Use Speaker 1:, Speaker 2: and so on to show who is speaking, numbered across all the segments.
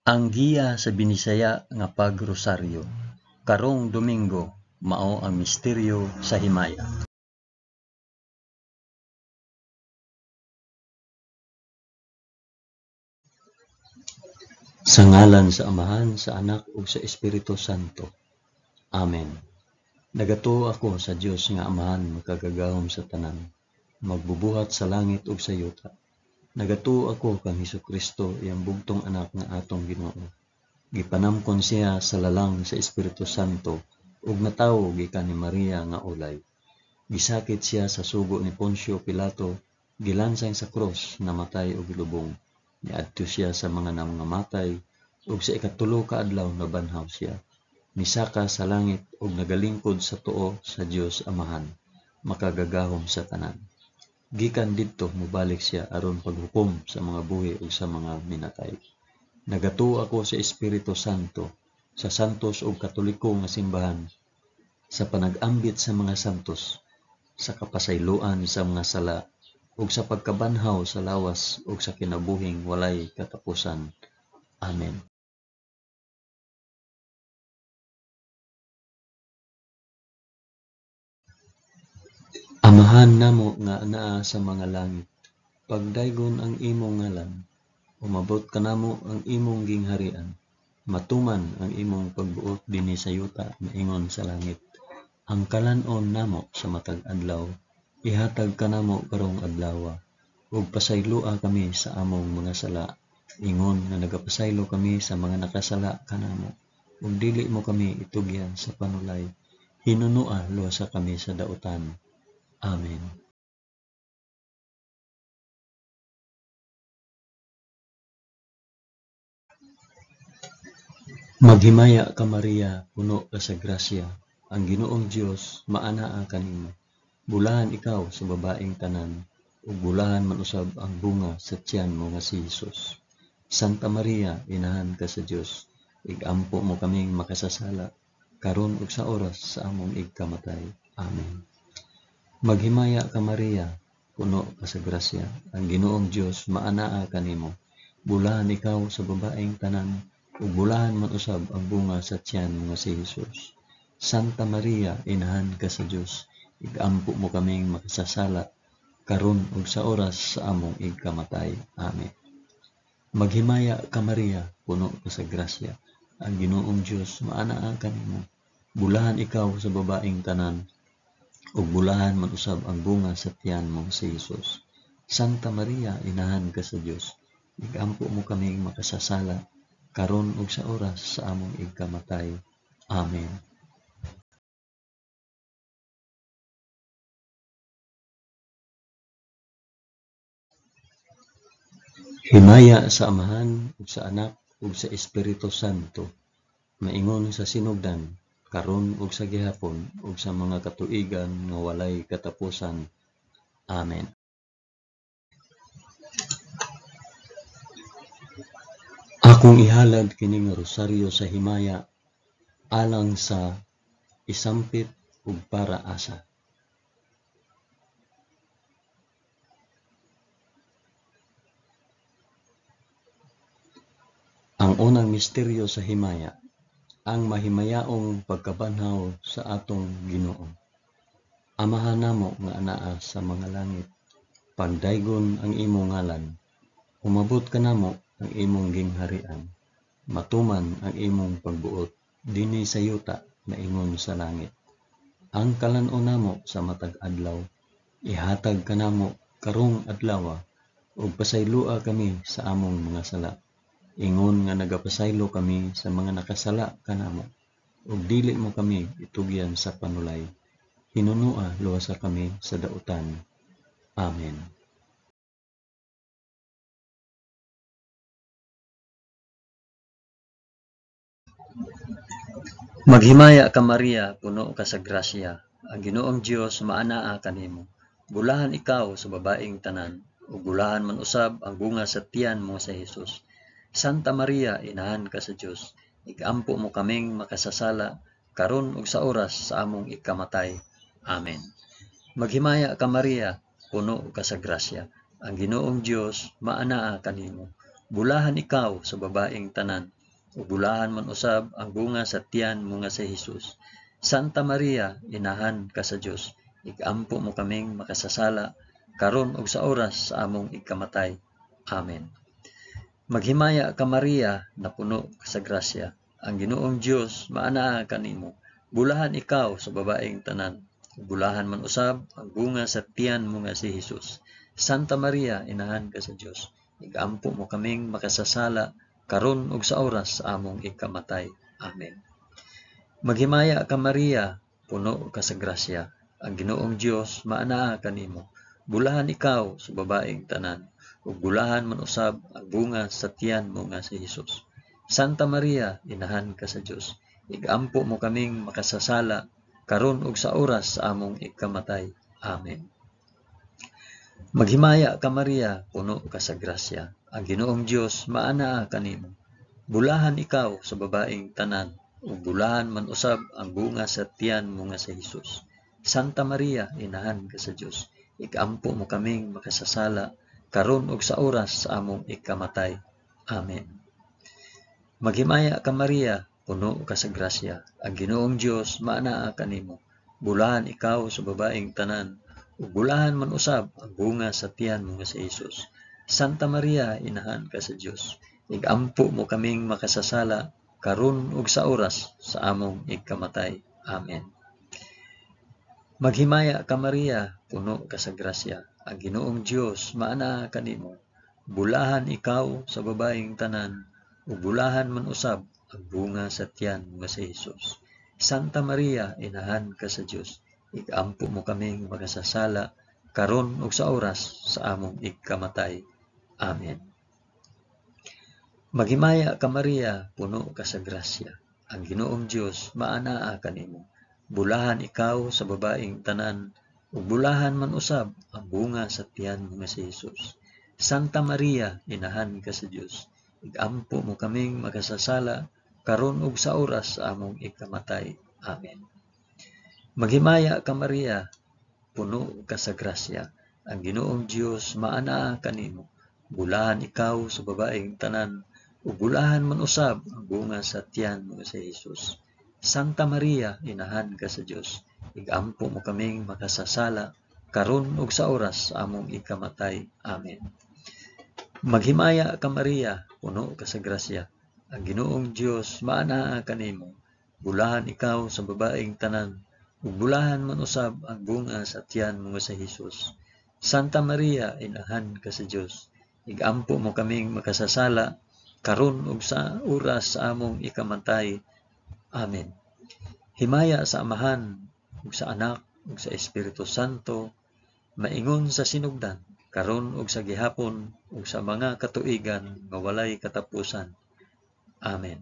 Speaker 1: Ang giya sa Binisaya nga pagrosaryo karong Domingo mao ang misteryo sa himaya. Sa ngalan sa Amahan, sa Anak ug sa Espiritu Santo. Amen. Nagatuo ako sa Dios nga Amahan makagagahom sa tanan, magbubuhat sa langit ug sa yuta. Nagatuo ako kang Hesukristo, iyang bugtong anak nga atong Ginoo. Gipanamkon siya sa lalang sa Espiritu Santo ug natawo gikan ni Maria nga ulay. Gisakit siya sa sugo ni Poncio Pilato, gilansang sa krus, namatay ug gilubong. Niadto siya sa mga nangamatay ug sa ikatulo ka adlaw nabanhaw siya. Misaka sa langit ug nagalingkod sa tuo sa Dios Amahan, makagagahom sa tanan. Gikan didto mobalik siya aron paghukom sa mga buhi ug sa mga minatay. Nagatuo ako sa Espiritu Santo, sa santos ug katoliko nga simbahan, sa panag-ambit sa mga santos, sa kapasayloan sa mga sala, ug sa pagkabanhaw sa lawas ug sa kinabuhing walay katapusan. Amen. Amahan namo nga anaa sa mga langit, pagdaygon ang imong ngalan, umabot kanamo ang imong gingharian, matuman ang imong pagbuot dinhi sa yuta maingon sa langit. Ang kalan-on namo sa matag adlaw, ihatag kanamo karong adlawa, ug pasayloa kami sa among mga sala, ingon nga nagapasaylo kami sa mga nakasala kanamo, ug dili mo kami itugyan sa panulay, hinunoa luwasa kami sa dautan. Amen. Maghimaya ka Maria, puno ka sa grasya, ang Ginoong Dios maanaa kanimo. Bulahan ikaw sa babaeng tanan, ug bulahan man usab ang bunga sa tiyan mo nga si Hesus. Santa Maria, inahan ka sa Dios, igampo mo kaming makasasala, karon ug sa oras sa among igkamatay. Amen. Maghimaya ka Maria, puno ka sa grasya, ang Ginoong Dios maanaa kanimo. Bulahan ikaw sa babaeng tanan, ug bulahan man usab ang bunga sa tiyan mo nga si Hesus. Santa Maria, inahan ka sa Dios, igampo mo kaming makasasala, karon ug sa oras sa among igkamatay. Amen. Maghimaya ka Maria, puno ka sa grasya, ang Ginoong Dios maanaa kanimo. Bulahan ikaw sa babaeng tanan, ug bulahan man usab ang bunga sa tiyan mo si Hesus. Santa Maria, inahan ka sa Dios, igampo mo kaming makasasala, karon ug sa oras sa among igkamatay. Amen. Himaya sa Amahan ug sa Anak ug sa Espiritu Santo, maingon sa sinugdan, karon ug sa gihapon ug sa mga katuigan nga walay katapusan. Amen. Akong ihalad kining rosaryo sa himaya alang sa isampit ug para asa. Ang unang misteryo sa himaya, ang mahimayaong pagkabanhaw sa atong Ginoo. Amahan namo nga anaa sa mga langit, pagdaygon ang imong ngalan, umabot kanamo ang imong gingharian, matuman ang imong pagbuot dinhi sa yuta maingon sa langit. Ang kalan-on namo sa matag adlaw, ihatag kanamo karong adlawa, ug pasayloa kami sa among mga sala, ingon nga nagapasaylo kami sa mga nakasala kanamo, ug dili mo kami itugyan sa panulay. Hinunoa luwasa kami sa dautan. Amen. Maghimaya ka Maria, puno ka sa grasya, ang Ginoong Dios maanaa kanimo. Bulahan ikaw sa babaeng tanan, ug bulahan man usab ang bunga sa tiyan mo sa Hesus. Santa Maria, inahan ka sa Dios, igampo mo kaming makasasala, karon ug sa oras sa among ikamatay. Amen. Maghimaya ka Maria, puno ka sa grasya, ang Ginoong Dios maanaa kanimo. Bulahan ikaw sa babaeng tanan, ug bulahan man usab ang bunga sa tiyan mo nga si Hesus. Santa Maria, inahan ka sa Dios, igampo mo kaming makasasala, karon ug sa oras sa among igkamatay. Amen. Maghimaya ka Maria, napuno ka sa grasya. Ang Ginoong Dios maanaa kanimo. Bulahan ikaw sa babaeng tanan, ug bulahan man usab ang bunga sa tiyan mo nga si Hesus. Santa Maria, inahan ka sa Dios, igampo mo kaming makasasala, karon ug sa oras sa among ikamatay. Amen. Maghimaya ka Maria, puno ka sa grasya. Ang Ginoong Dios maanaa kanimo. Bulahan ikaw sa babaeng tanan, ug bulahan man usab ang bunga sa tiyan mo nga si Hesus. Santa Maria, inahan ka sa Dios, igampo mo kaming makasasala, karon ug sa oras sa among ikamatay. Amen. Maghimaya ka Maria, puno ka sa grasya. Ang Ginoong Dios maanaa kanimo. Bulahan ikaw sa babaeng tanan, ug bulahan man usab ang bunga sa tiyan mo nga si Hesus. Santa Maria, inahan ka sa Dios, igampo mo kaming makasasala, karon ug sa oras sa among ikamatay. Amen. Maghimaya ka Maria, puno ka sa grasya. Ang Ginoong Dios maanaa kanimo. Bulahan ikaw sa babaeng tanan, ug bulahan man usab ang bunga sa tiyan mo nga si Hesus. Santa Maria, inahan ka sa Dios, igampo mo kaming makasasala, karon ug sa oras sa among ikamatay. Amen. Maghimaya ka Maria, puno ka sa grasya. Ang Ginoong Dios maanaa kanimo. Bulahan ikaw sa babaeng tanan, ug bulahan man usab ang bunga sa tiyan mo nga si Hesus. Santa Maria, inahan ka sa Dios, igampo mo kaming makasasala, karon ug sa oras sa among ikamatay. Amen. Maghimaya ka Maria, puno ka sa grasya. Ang Ginoong Dios maanaa kanimo. Bulahan ikaw sa babaeng tanan, ug bulahan man usab ang bunga sa tiyan mo nga si Hesus. Santa Maria, inahan ka sa Dios, igampo mo kaming makasasala, karon ug sa oras sa among ikamatay. Amen. Maghimaya ka Maria, puno ka sa grasya. Ang Ginoong Dios maanaa kanimo. Bulahan ikaw sa babaeng tanan, ug bulahan man usab ang bunga sa tiyan mo nga si Hesus. Santa Maria, inahan ka sa Dios, igampo mo kaming makasasala, karon ug sa oras sa among ikamatay. Amen. Maghimaya ka Maria, puno ka sa grasya. Ang Ginoong Dios maanaa kanimo. Bulahan ikaw sa babaeng tanan, ug bulahan man usab ang bunga sa tiyan mo nga si Hesus. Santa Maria, inahan ka sa Dios, igampo mo kaming makasasala, karon ug sa oras sa among ikamatay. Amen. Himaya sa Amahan, ug sa Anak, ug sa Espiritu Santo, maingon sa sinugdan, karon ug sa gihapon, ug sa mga katuigan nga walay katapusan. Amen.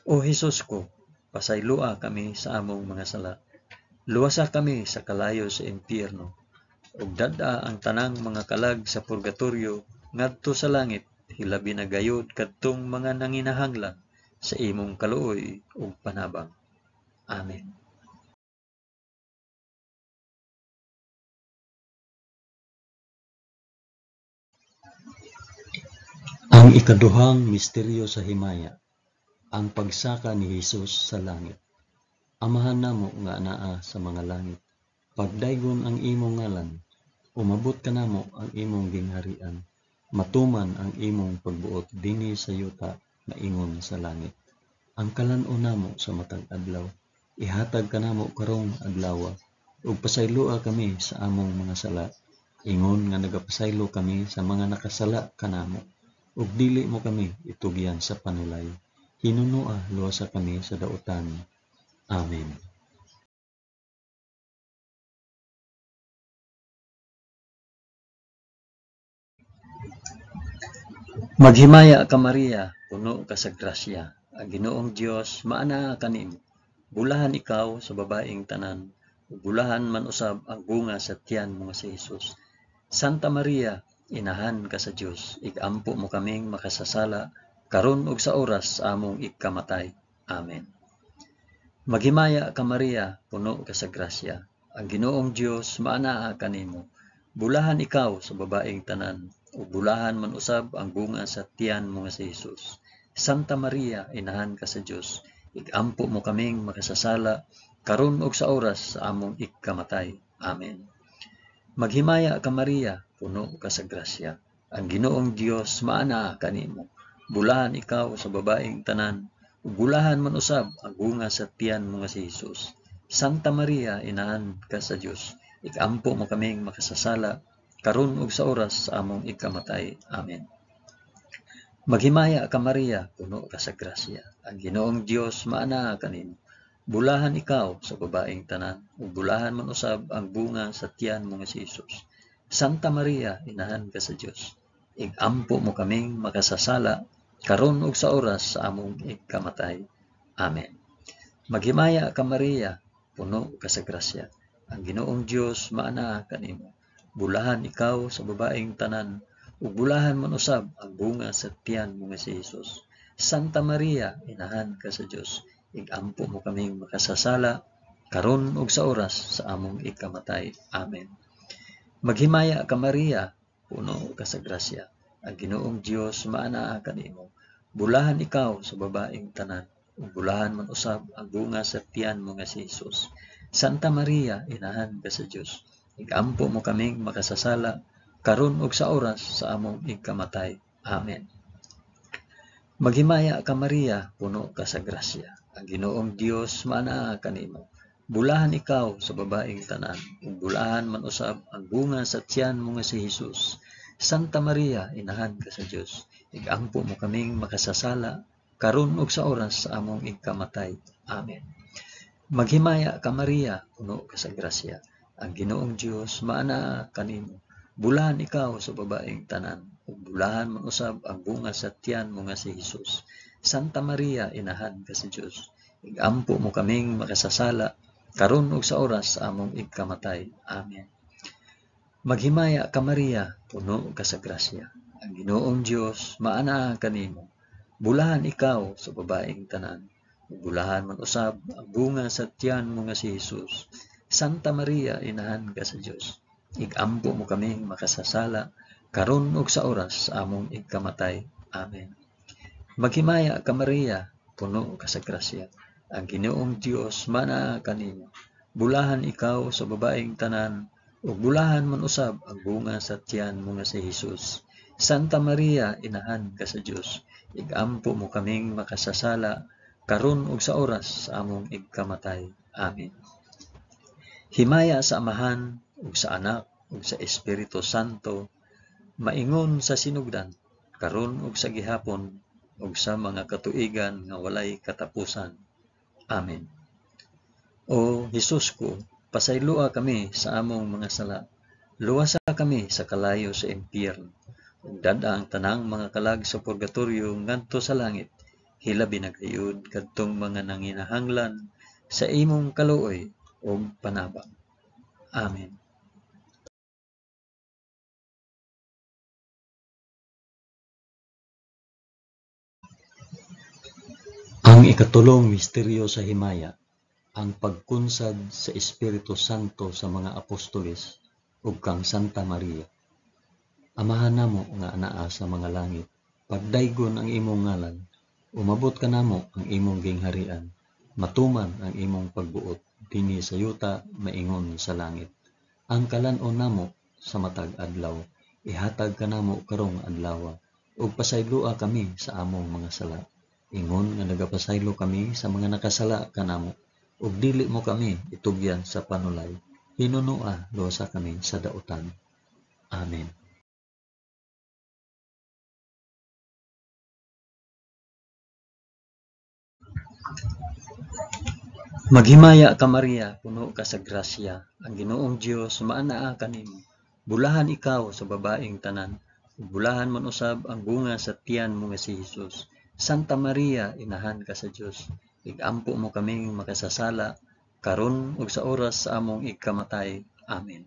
Speaker 1: O Hesus ko, pasayloa kami sa among mga sala. Luwasa kami sa kalayo sa impyerno, ug dad-a ang tanang mga kalag sa purgatorio ngadto sa langit, hilabi na gayod kadtong mga nanginahanglan sa imong kaluoy ug panabang. Amen. Ang ikaduhang misteryo sa himaya, ang pagsaka ni Hesus sa langit. Amahan namo nga anaa sa mga langit, pagdaygon ang imong ngalan, umabot kanamo ang imong gingharian, matuman ang imong pagbuot dinhi sa yuta maingon sa langit. Ang kalan-on namo sa matag adlaw, ihatag kanamo karong adlawa, ug pasayloa kami sa among mga sala, ingon nga nagapasaylo kami sa mga nakasala kanamo, ug dili mo kami itugyan sa panulay. Hinunoa luwasa kami sa dautan. Amen. Maghimaya ka Maria, puno ka sa grasya. Ang Ginoong Dios maanaa kanimo. Bulahan ikaw sa babaeng tanan, ug bulahan man usab ang bunga sa tiyan mo nga si Hesus. Santa Maria, inahan ka sa Dios, igampo mo kaming makasasala, karon ug sa oras sa among ikamatay. Amen. Maghimaya ka Maria, puno ka sa grasya. Ang Ginoong Dios maanaa kanimo. Bulahan ikaw sa babaeng tanan, ug bulahan man usab ang bunga sa tiyan mo nga si Hesus. Santa Maria, inahan ka sa Dios, igampo mo kaming makasasala, karon ug sa oras sa among ikamatay. Amen. Maghimaya ka Maria, puno ka sa grasya. Ang Ginoong Dios maanaa kanimo. Bulahan ikaw sa babaeng tanan, ug bulahan man usab ang bunga sa tiyan mo nga si Hesus. Santa Maria, inahan ka sa Dios, ikampo mo kaming makasasala, karon ug sa oras sa among ikamatay. Amen. Maghimaya ka Maria, puno ka sa grasya. Ang Ginoong Dios maanaa kanimo. Bulahan ikaw sa babaeng tanan, ug bulahan man usab ang bunga sa tiyan mo nga si Hesus. Santa Maria, inahan ka sa Dios, igampo mo kaming makasasala, karon ug sa oras sa among ikamatay. Amen. Maghimaya ka Maria, puno ka sa grasya. Ang Ginoong Dios maanaa kanimo. Bulahan ikaw sa babaeng tanan, ug bulahan man usab ang bunga sa tiyan mo nga si Hesus. Santa Maria, inahan ka sa Dios, igampo mo kaming makasasala, karon ug sa oras sa among ikamatay. Amen. Maghimaya ka Maria, puno ka sa grasya. Ang Ginoong Dios maanaa kanimo. Bulahan ikaw sa babaeng tanan, ug bulahan man usab ang bunga sa tiyan mo nga si Hesus. Santa Maria, inahan ka sa Dios, igampo mo kaming makasasala, karon ug sa oras sa among ikamatay. Amen. Maghimaya ka Maria, puno ka sa grasya. Ang Ginoong Dios maanaa kanimo. Bulahan ikaw sa babaeng tanan, ug bulahan man usab ang bunga sa tiyan mo nga si Hesus. Santa Maria, inahan ka sa Dios, igampo mo kaming makasasala, karon ug sa oras sa among ikamatay. Amen. Maghimaya ka Maria, puno ka sa grasya. Ang Ginoong Dios maanaa kanimo. Bulahan ikaw sa babaeng tanan, ug bulahan man usab ang bunga sa tiyan mo nga si Hesus. Santa Maria, inahan ka sa Dios, igampo mo kaming makasasala, karon ug sa oras sa among ikamatay. Amen. Maghimaya ka Maria, puno ka sa grasya. Ang Ginoong Dios maanaa kanimo. Bulahan ikaw sa babaeng tanan, ug bulahan man usab ang bunga sa tiyan mo nga si Hesus. Santa Maria, inahan ka sa Dios, igampo mo kaming makasasala, karon ug sa oras sa among ikamatay. Amen. Maghimaya ka Maria, puno ka sa grasya. Ang Ginoong Dios maanaa kanimo. Bulahan ikaw sa babaeng tanan, ug bulahan man usab ang bunga sa tiyan mo nga si Hesus. Santa Maria, inahan ka sa Dios, igampo mo kaming makasasala, karon ug sa oras sa among ikamatay. Amen. Himaya sa Amahan, ug sa Anak, ug sa Espiritu Santo, maingon sa sinugdan, karon ug sa gihapon, ug sa mga katuigan nga walay katapusan. Amen. O Hesus ko, pasayloa kami sa among mga sala. Luwasa kami sa kalayo sa impyerno. Ug dad-a ang tanang mga kalag sa purgatorio ngadto sa langit. Hilabi na gayud kadtong mga nanginahanglan sa imong kaluoy ug panabang. Amen. Ang ikatulong misteryo sa himaya, ang pagkunsad sa Espiritu Santo sa mga apostoles ug kang Santa Maria. Amahan namo nga anaa sa mga langit, pagdaygon ang imong ngalan, umabot kanamo ang imong gingharian, matuman ang imong pagbuot dinhi sa yuta maingon sa langit. Ang kalan-on namo sa matag adlaw, ihatag kanamo karong adlaw, ug pasayloa kami sa among mga sala. Ingon nga nagapasaylo kami sa mga nakasala kanamo, ug dili mo kami itugyan sa panulay. Hinunua, luwasa kami sa dautan. Amen. Maghimaya ka Maria, puno ka sa grasya. Ang Ginoong Dios maanaa kanimo. Bulahan ikaw sa babaeng tanan, ug bulahan man usab ang bunga sa tiyan mo nga si Hesus. Santa Maria, inahan ka sa Dios, igampo mo kaming makasasala, karon ug sa oras sa among ikamatay. Amen.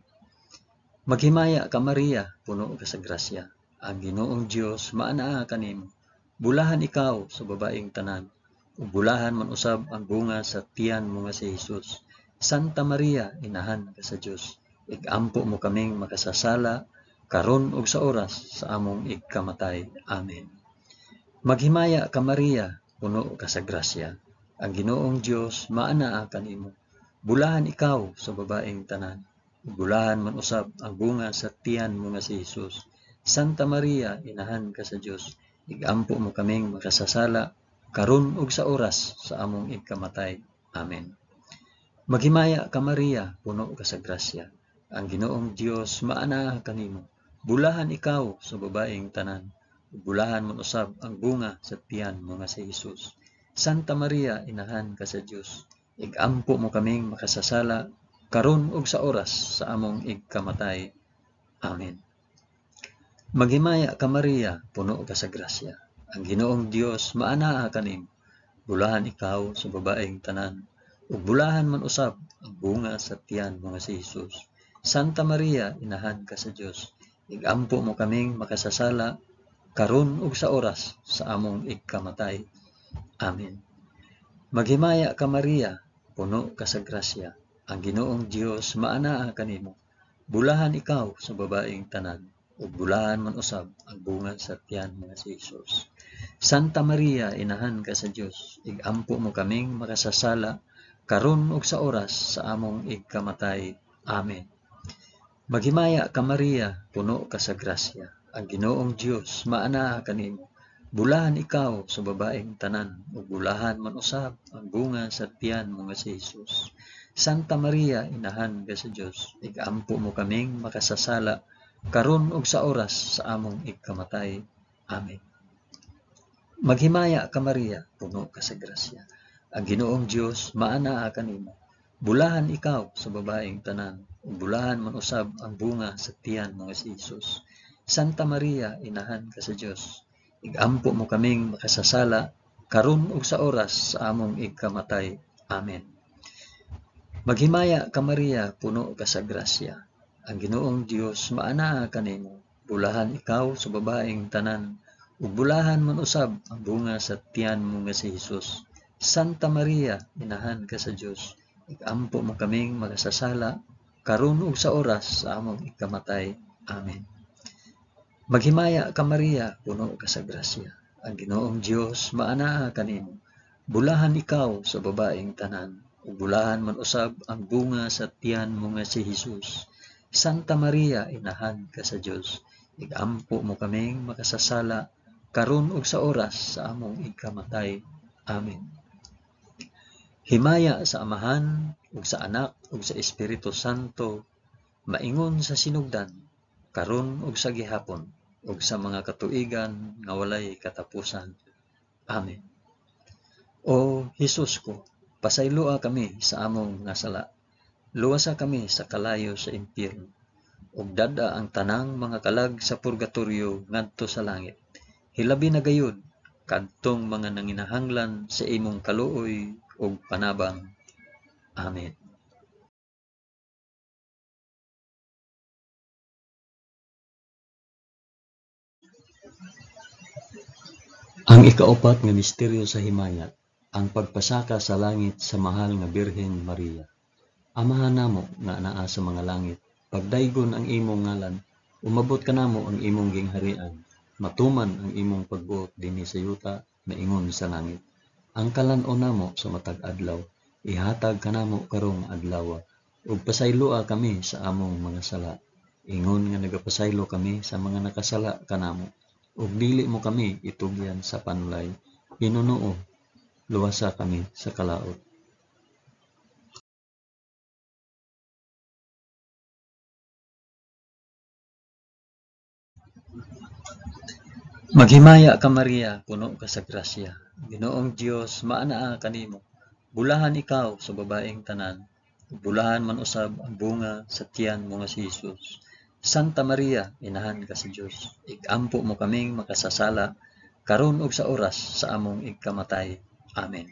Speaker 1: Maghimaya ka Maria, puno ka sa grasya. Ang Ginoong Dios maanaa kanimo. Bulahan ikaw sa babaeng tanan, ug bulahan man usab ang bunga sa tiyan mo nga si Hesus. Santa Maria, inahan ka sa Dios, igampo mo kaming makasasala, karon ug sa oras sa among ikamatay. Amen. Maghimaya ka Maria, puno ka sa grasya. Ang Ginoong Dios maanaa kanimo. Bulahan ikaw sa babaeng tanan. Bulahan man usab ang bunga sa tiyan mo nga si Hesus. Santa Maria, inahan ka sa Dios, igampo mo kaming makasasala karon ug sa oras sa among igkamatay. Amen. Maghimaya ka Maria, puno ka sa grasya. Ang Ginoong Dios maanaa kanimo. Bulahan ikaw sa babaeng tanan. Bulahan man usab ang bunga sa tiyan mo nga si Hesus. Santa Maria, inahan ka sa Dios, igampo mo kaming makasasala karon ug sa oras sa among igkamatay. Amen. Maghimaya ka Maria, puno ka sa grasya. Ang Ginoong Dios maanaa kanimo. Bulahan ikaw sa babaeng tanan, ug bulahan man usab ang bunga sa tiyan mo nga si Hesus. Santa Maria, inahan ka sa Dios, igampo mo kaming makasasala karon ug sa oras sa among igkamatay. Amen. Maghimaya ka Maria, puno ka sa grasya. Ang Ginoong Dios maanaa kanimo. Bulahan ikaw sa babaeng tanan, ug bulahan man usab ang bunga sa tiyan mo nga si Hesus. Santa Maria, inahan ka sa Dios, igampo mo kaming makasasala karon ug sa oras sa among igkamatay. Amen. Maghimaya ka Maria, puno ka sa grasya. Ang Ginoong Dios maanaa kanimo. Bulahan ikaw sa babaeng tanan, ug bulahan man usab ang bunga sa tiyan mo nga si Hesus. Santa Maria, inahan ka sa Dios, igampo mo kaming makasasala karon ug sa oras sa among igkamatay. Amen. Maghimaya ka Maria, puno ka sa grasya. Ang Ginoong Dios maanaa kanimo. Bulahan ikaw sa babaeng tanan, ug bulahan man usab ang bunga sa tiyan mo nga si Hesus. Santa Maria, inahan ka sa Dios, igampo mo kaming makasasala karon ug sa oras sa among igkamatay. Amen. Maghimaya ka Maria, puno ka sa grasya. Ang Ginoong Dios maanaa kanimo. Bulahan ikaw sa babaeng tanan, ug bulahan man usab ang bunga sa tiyan mo nga si Hesus. Santa Maria, inahan ka sa Dios, igampo mo kaming makasasala karon ug sa oras sa among igkamatay. Amen. Maghimaya ka Maria, puno ka sa grasya. Ang Ginoong Dios maanaa kanimo. Bulahan ikaw sa babaeng tanan, ug bulahan man usab ang bunga sa tiyan mo nga si Hesus. Santa Maria, inahan ka sa Dios, igampo mo kaming makasasala karon ug sa oras sa among igkamatay. Amen. Himaya sa Amahan ug sa Anak ug sa Espiritu Santo, maingon sa sinugdan, karon ug sa gihapon, ug sa mga katuigan nga walay katapusan. Amen. O Hesus ko, pasayloa kami sa among nga sala. Luwasa kami sa kalayo sa impyerno, ug dad-a ang tanang mga kalag sa purgatorio ngadto sa langit. Hilabi na gayud kadtong mga nanginahanglan sa imong kaluoy ug panabang. Amen. Ang ikaupat nga misteryo sa himaya, ang pagpasaka sa langit sa mahal nga Birhen Maria. Amahan namo nga anaa sa mga langit, pagdaygon ang imong ngalan, umabot kanamo ang imong gingharian, matuman ang imong pagbuot dinhi sa yuta maingon sa langit. Ang kalan-on namo sa matag adlaw, ihatag kanamo karong adlaw, ug pasayloa kami sa among mga sala, ingon nga nagapasaylo kami sa mga nakasala kanamo. Ug dili mo kami itugyan sa panulay, hinunuo, luwasa kami sa kalaot. Maghimaya ka Maria, puno ka sa grasya. Ginoong Dios maanaa kanimo. Bulahan ikaw sa babaeng tanan, ug bulahan man usab ang bunga sa tiyan mo nga si Hesus. Santa Maria, inahan ka sa Dios, igampo mo kaming makasasala karon ug sa oras sa among igkamatay. Amen.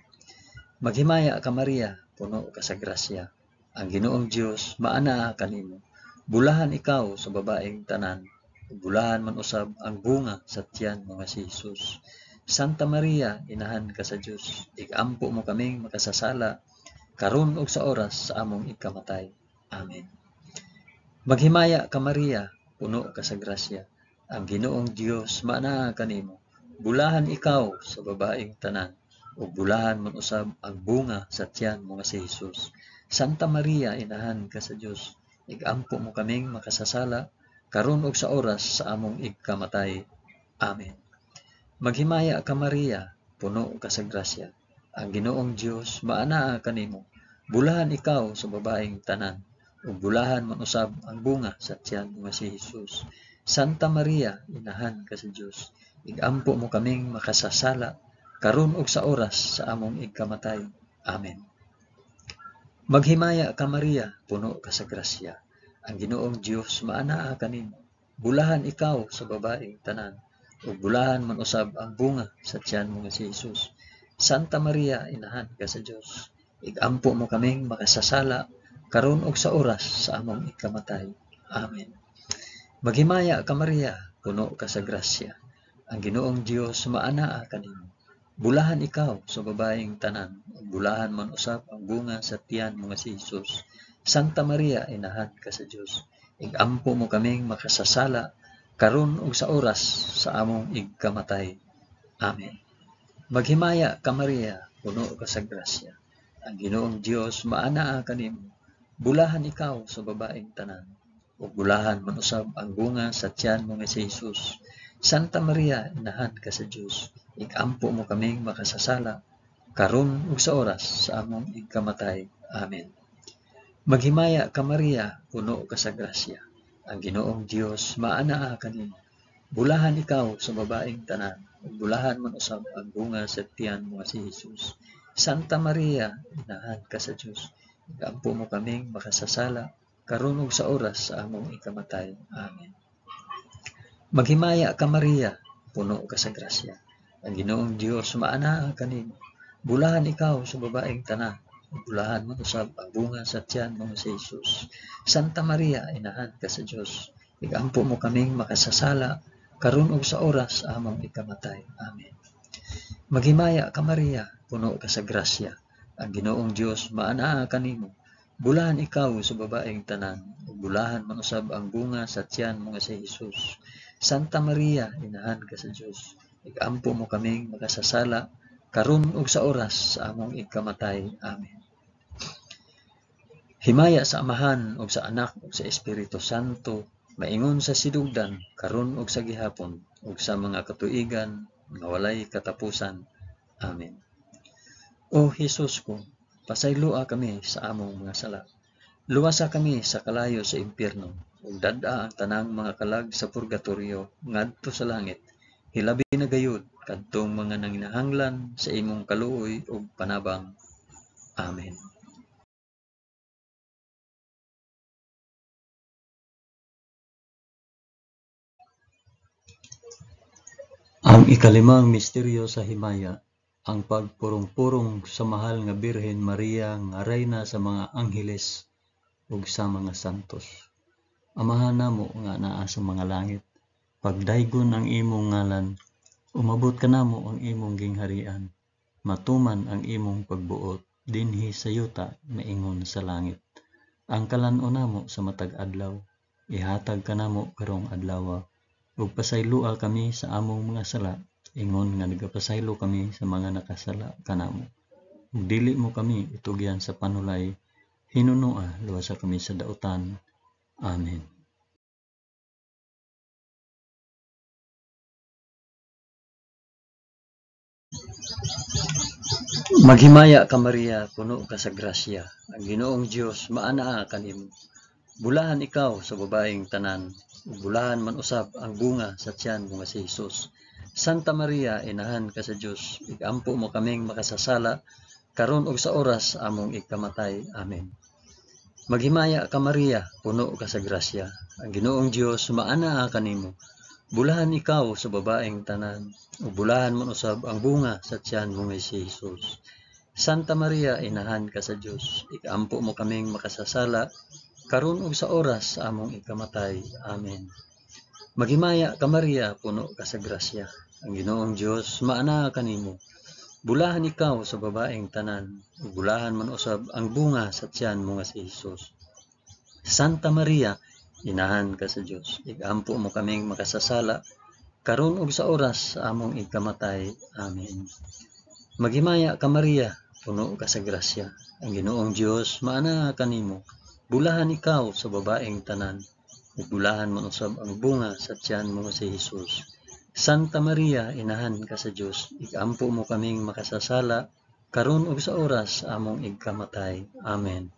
Speaker 1: Maghimaya ka Maria, puno ka sa grasya. Ang Ginoong Dios maanaa kanimo. Bulahan ikaw sa babaeng tanan, ug bulahan man usab ang bunga sa tiyan mo nga si Hesus. Santa Maria, inahan ka sa Dios, igampo mo kaming makasasala karon ug sa oras sa among igkamatay. Amen. Maghimaya ka Maria, puno ka sa grasya. Ang Ginoong Dios maanaa kanimo. Bulahan ikaw sa babaeng tanan, ug bulahan man usab ang bunga sa tiyan mo nga si Hesus. Santa Maria, inahan ka sa Dios, igampo mo kaming makasasala, karon ug sa oras sa among igkamatay. Amen. Maghimaya ka Maria, puno ka sa grasya. Ang Ginoong Dios maanaa kanimo. Bulahan ikaw sa babaeng tanan, ug bulahan man usab ang bunga sa tiyan mo nga si Hesus. Santa Maria, inahan ka sa Dios, igampo mo kaming makasasala, karon ug sa oras sa among igkamatay. Amen. Maghimaya ka Maria, puno ka sa grasya. Ang Ginoong Dios maanaa kanimo. Bulahan ikaw sa babaeng tanan, ug bulahan man usab ang bunga sa tiyan mo nga si Hesus. Santa Maria, inahan ka sa Dios, igampo mo kaming makasasala, karon ug sa oras sa among ikamatay. Amen. Maghimaya ka Maria, puno ka sa grasya. Ang Ginoong Dios maanaa kanimo. Bulahan ikaw sa babaeng tanan, ug bulahan man usab ang bunga sa tiyan mo nga si Hesus. Santa Maria, inahan ka sa Dios, igampo mo kaming makasasala, karon ug sa oras sa among igkamatay. Amen. Maghimaya ka Maria, puno ka sa grasya. Ang Ginoong Dios maanaa kanimo. Bulahan ikaw sa babaeng tanan, ug bulahan man usab ang bunga sa tiyan mo nga si Hesus. Santa Maria, inahan ka sa Dios, igampo mo kaming makasasala, karon ug sa oras sa among igkamatay. Amen. Maghimaya ka Maria, puno ka sa grasya. Ang Ginoong Dios maanaa kanimo. Bulahan ikaw sa babaeng tanan, ug bulahan man usab ang bunga sa tiyan mo nga si Hesus. Santa Maria, inahan ka sa Dios, igampo mo kaming makasasala, karon ug sa oras sa among ikamatay. Amen. Maghimaya ka Maria, puno ka sa grasya. Ang Ginoong Dios maanaa kanimo. Bulahan ikaw sa babaeng tanan, ug bulahan man usab ang bunga sa tiyan mo nga si Hesus. Santa Maria, inahan ka sa Dios, igampo mo kaming makasasala, karon ug sa oras sa among ikamatay. Amen. Maghimaya ka Maria, puno ka sa grasya. Ang Ginoong Dios maanaa kanimo. Bulahan ikaw sa babaeng tanan, ug bulahan man usab ang bunga sa tiyan mo nga si Hesus. Santa Maria, inahan ka sa Dios, igampo mo kaming makasasala, karon ug sa oras sa among ikamatay. Amen. Himaya sa Amahan ug sa Anak ug sa Espiritu Santo, maingon sa sidugdan, karon ug sa gihapon, ug sa mga katuigan nga walay katapusan. Amen. O Hesus ko, pasayloa kami sa among mga sala. Luwasa kami sa kalayo sa impyerno, ug dad-a ang tanang mga kalag sa purgatorio ngadto sa langit. Hilabi na gayud kadtong mga nanginahanglan sa imong kaluoy ug panabang. Amen. Ang ikalimang misteryo sa himaya, ang pagpurong-purong sa mahal nga Birhen Maria nga rayna sa mga angheles ug sa mga santos. Amahan namo nga naa sa mga langit, pagdaygon ang imong ngalan, umabot kanamo ang imong gingharian, matuman ang imong pagbuot dinhi sa yuta maingon sa langit. Ang kalan-on namo sa matag adlaw, ihatag kanamo karong adlawa, ug pasayloa kami sa among mga sala, ingon nga nagapasaylo kami sa mga nakasala kanamo. Ug dili mo kami itugyan sa panulay, hinunoa luwasa kami sa dautan. Amen. Maghimaya ka Maria, puno ka sa grasya. Ang Ginoong Dios maanaa kanimo. Bulahan ikaw sa babaeng tanan, ug bulahan man usab ang bunga sa tiyan mo nga si Hesus. Santa Maria, inahan ka sa Dios, igampo mo kaming makasasala, karon ug sa oras among ikamatay. Amen. Maghimaya ka Maria, puno ka sa grasya. Ang Ginoong Dios maanaa kanimo. Bulahan ikaw sa babaeng tanan, ug bulahan man usab ang bunga sa tiyan mo nga si Hesus. Santa Maria, inahan ka sa Dios, igampo mo kaming makasasala, karon ug sa oras sa among ikamatay. Amen. Maghimaya ka Maria, puno ka sa grasya. Ang Ginoong Dios maanaa kanimo. Bulahan ikaw sa babaeng tanan, ug bulahan man usab ang bunga sa tiyan mo nga si Hesus. Santa Maria, inahan ka sa Dios, igampo mo kaming makasasala, karon ug sa oras sa among ikamatay. Amen. Maghimaya ka Maria, puno ka sa grasya, ang Ginoong Dios maanaa kanimo. Bulahan ikaw sa babaeng tanan, ug bulahan man usab ang bunga sa tiyan mo nga si Hesus. Santa Maria, inahan ka sa Dios, igampo mo kaming makasasala, karon ug sa oras sa among igkamatay. Amen.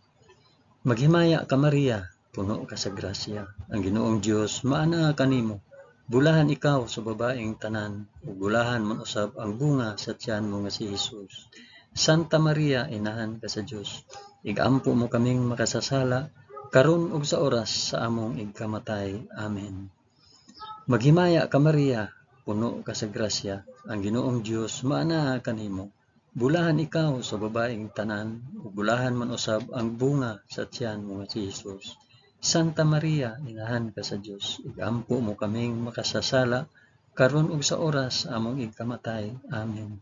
Speaker 1: Maghimaya ka Maria, puno ka sa grasya, ang Ginoong Dios maanaa kanimo. Bulahan ikaw sa babaeng tanan, ug bulahan man usab ang bunga sa tiyan mo nga si Hesus. Santa Maria, inahan ka sa Dios, igampo mo kaming makasasala, karon ug sa oras sa among igkamatay. Amen. Maghimaya ka Maria, puno ka sa grasya, ang Ginoong Dios maanaa kanimo. Bulahan ikaw sa babaeng tanan, ug bulahan man usab ang bunga sa tiyan mo nga si Hesus. Santa Maria, inahan ka sa Dios, igampo mo kaming makasasala, karon ug sa oras sa among igkamatay. Amen.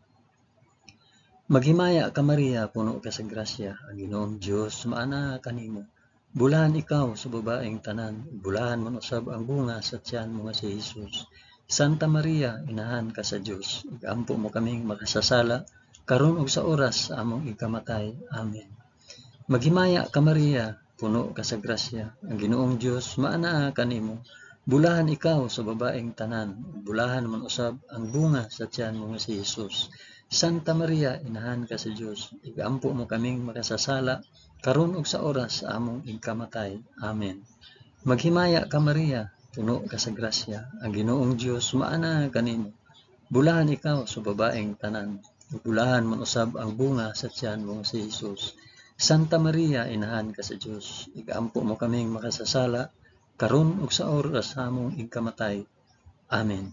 Speaker 1: Maghimaya ka Maria, puno ka sa grasya, ang Ginoong Dios maanaa kanimo. Bulahan ikaw sa babaeng tanan, ug bulahan man usab ang bunga sa tiyan mo nga si Hesus. Santa Maria, inahan ka sa Dios, igampo mo kaming makasasala, karon ug sa oras sa among ikamatay. Amen. Maghimaya ka Maria, puno ka sa grasya, ang Ginoong Dios maanaa kanimo. Bulahan ikaw sa babaeng tanan, ug bulahan man usab ang bunga sa tiyan mo nga si Hesus. Santa Maria, inahan ka sa Dios, igampo mo kaming makasasala, karon ug sa oras sa among ikamatay. Amen. Maghimaya ka Maria, puno ka sa grasya, ang Ginoong Dios maanaa kanimo. Bulahan ikaw sa babaeng tanan, ug bulahan man usab ang bunga sa tiyan mo nga si Hesus. Santa Maria, inahan ka sa Dios, igampo mo kaming makasasala, karon ug sa oras sa among ikamatay. Amen.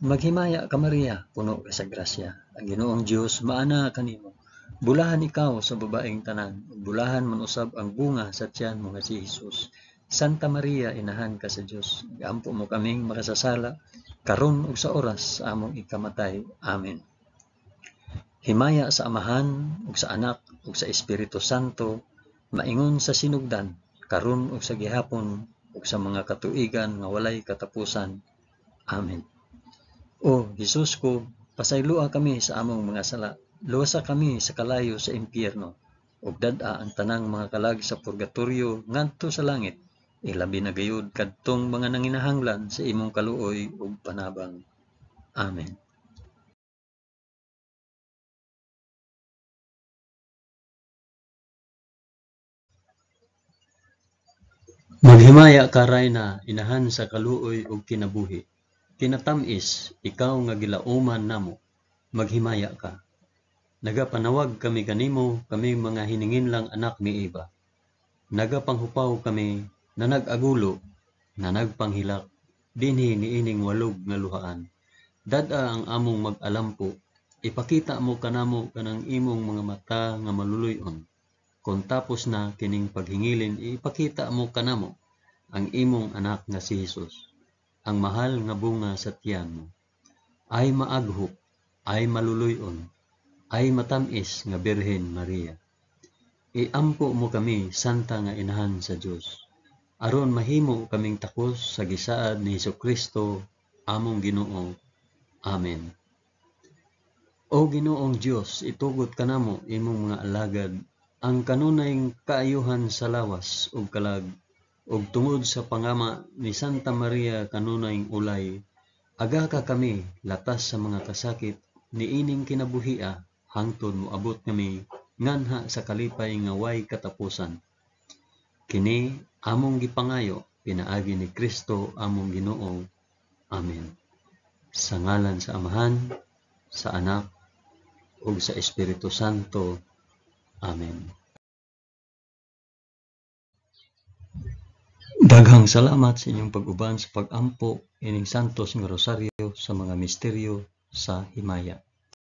Speaker 1: Maghimaya ka Maria, puno ka sa grasya, ang Ginoong Dios maanaa kanimo. Bulahan ikaw sa babaeng tanan, ug bulahan man usab ang bunga sa tiyan mo nga si Hesus. Santa Maria, inahan ka sa Dios, igampo mo kaming makasasala, karon ug sa oras sa among ikamatay. Amen. Himaya sa Amahan ug sa Anak ug sa Espiritu Santo, maingon sa sinugdan, karon ug sa gihapon ug sa mga katuigan nga walay katapusan. Amen. O Hesus ko, pasayloa kami sa among mga sala, luwasa kami sa kalayo sa impyerno, ug dad-a ang tanang mga kalag sa purgatorio ngadto sa langit, ilabi na gayud kadtong mga nanginahanglan sa imong kaluoy ug panabang. Amen. Maghimaya ka Rayna, inahan sa kaluoy ug kinabuhi. Kinatam-is, ikaw nga gilauman namo, maghimaya ka. Nagapanawag kami kanimo, kami mga hininginlang anak ni Eva. Nagapanghupaw kami, na nag-agulo, na nagpanghilak, dinhi niining walog nga luhaan. Dad-a ang among mag-alampo, ipakita mo kanamo kanang imong mga mata nga maluluy-on. Kon tapos na kining paghingilin, ipakita mo kanamo ang imong anak nga si Hesus, ang mahal nga bunga sa tiyan mo. Ay maaghop, ay maluluy-on, ay matam-is nga Birhen Maria. Iampo mo kami, Santa nga Inahan sa Dios, aron mahimo kaming takos sa gisaad ni Hesukristo among Ginoo. Amen. O Ginoong Dios, itugot kanamo imong mga alagad ang kanunay kaayuhan sa lawas ug kalag, ug tungod sa pangama ni Santa Maria kanunay ulay, agaka kami latas sa mga kasakit niining kinabuhia hangtod moabot kami nganha sa kalipay nga way katapusan. Kini among gipangayo pinaagi ni Kristo among Ginoo. Amen. Sa ngalan sa Amahan, sa Anak, ug sa Espiritu Santo. Amen. Daghang salamat sa inyong pag-uban sa pag-ampo ining Santos nga Rosaryo sa mga misteryo sa himaya.